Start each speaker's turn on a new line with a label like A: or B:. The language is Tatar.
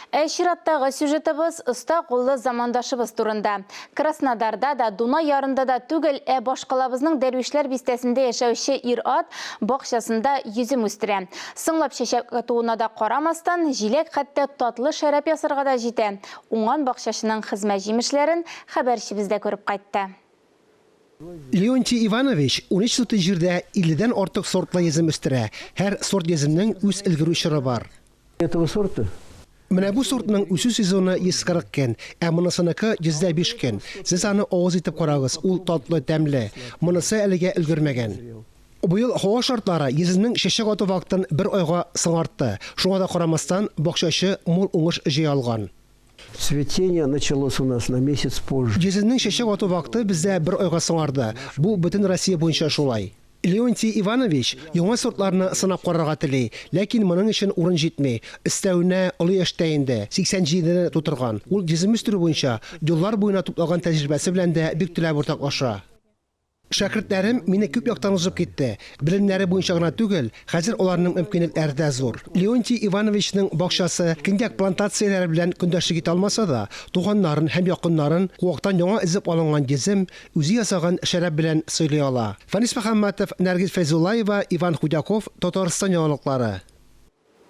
A: Ә чираттагы сюжетыбыз оста куллы замандашыбыз турында. Краснодарда да, Дунай ярында да түгел, ә башкалабызның Дәрвишләр бистәсендә яшәүче ир-ат бакчасында йөзем үстерә. Соңлап чәчәк атуына да карамастан, җиләк хәтта татлы шәраб ясарга да җитә. Уңган бакчачының хезмәт җимешләрен хәбәрчебез дә күреп кайтты.
B: Леонтий Иванович 13 сутый җирдә илледән артык сортлы йөзем үстерә. Һәр сорт йөземнең үз өлгерү чоры бар.
C: Этого сорта.
B: Менә бу сортның үсү сезоны 140 көн, ә монысыныкы 105 көн. Сез аны авыз итеп карагыз, ул татлы, тәмле. Монысы әлегә өлгермәгән. Быел һава шартлары йөземнең чәчәк ату вакытын бер айга соңартты. Шуңа да карамастан, бакчачы мул уңыш җыя алган.
C: Цветение началось у нас на месяц позже.
B: Йөземнең чәчәк ату вакыты бездә бер айга соңарды. Бу бөтен Россия буенча шулай. Леонтий Иванович яңа сортларны сынап карарга тели, ләкин моның өчен урын җитми. Өстәвенә, олы яшьтә инде, 87 не тутырган. Ул йөзем үстерү буенча еллар буена туплаган тәҗрибәсе белән дә бик теләп уртаклаша. Шәкертләрем мине күп яктан узып китте. Белемнәре буенча гына түгел, хәзер аларның мөмкинлекләре дә зур. Леонтий Ивановичның бакчасы көньяк плантацияләре белән көндәшлек итә алмаса да, туганнарын һәм якыннарын куактан яңа өзеп алынган йөзем, үзе ясаган шәраб белән сыйлый ала. Фәнис Мөхәммәтов, Нәргиз Фәйзуллаева, Иван Худяков, Татарстан яңалыклары.